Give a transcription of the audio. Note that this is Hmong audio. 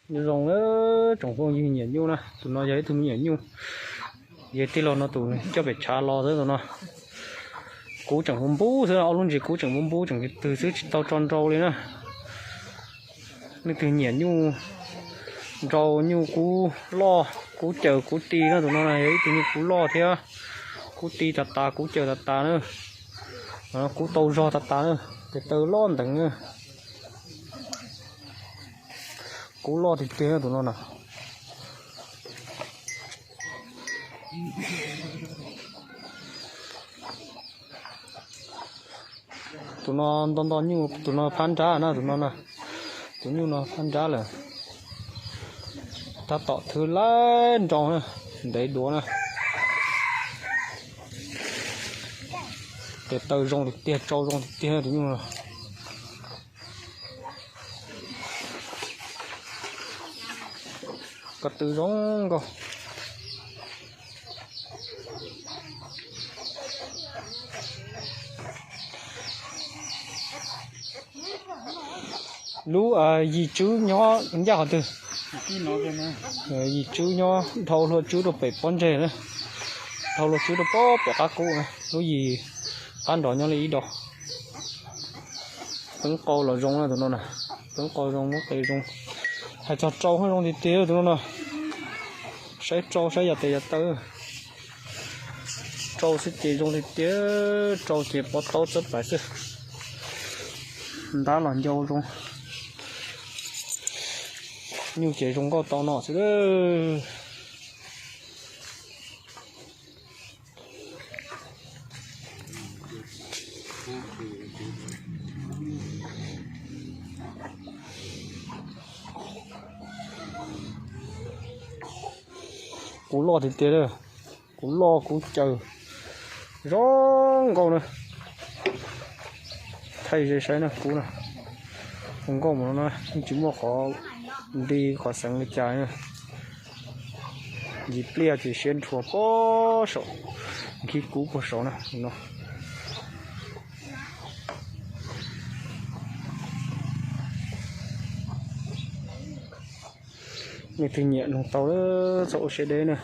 Nyob zoo na tsoom phooj ywg nyiam nyuj na, tus no yog ib tug me nyuam nyuj. Yog tij laug no tus coj pem tshav los xwb tus no. Kub tseem npub npub xwb, ob lub ntsis kub tseem npub npub tseem twg twg xwb tsis tau tso nrau li na. Leej twg nyiam nyuj nrau nyuj kub loj kub caws kub ti na, tus no na yog ib tug nyuj kub loj thiab kub ti tas tas kub caws tas tas na. Kub tau zog tas tas na, tes taw loj nteev na. Kub loj tiag tiag tus no na. Tus no nto nto nyuj, tus no phab nrab na, tus no na. Tus nyuj no phab nrab lawm. Tab tom thwb laib nrau na, ntev duav na. Tes taw zoo tiag tiag, tsau zoo tiag tiag tus nyuj no. Ko tw zoo nkauj. Lub yim tswb nyob ncaj qhov twg? Yim tswb nyob dhau hlua tswb rau pem pob ntseg na. Dhau hlua tswb rau pob pem qab kub na, lub yim qab nrov nyob li ib do. Peeb qau los zoo na tus no na, peeb qau zoo muab qe zoo. Hais txog rau zoo tiag tiag tus no na. Saib rau saib yam tes yam taw. Rau xwb ces zoo tiag tiag, rau ces pob taub txawb pais xwb. Ntab los ncau zoo. Nyuj ces zoo nkauj tau no xwb. Kub loj tiag tiag, kub loj kub caws zoo nkauj na. Thaij ze saib na, kub na, zoo nkauj mus no na, yeej tsis muaj qhov nti qhov xeev li cas. Ntsis pliaj ces siab nrhuav puag saum, nkhib kub puag saum na no. Nej twg nyiam noog tau, txhob ua siab deb na.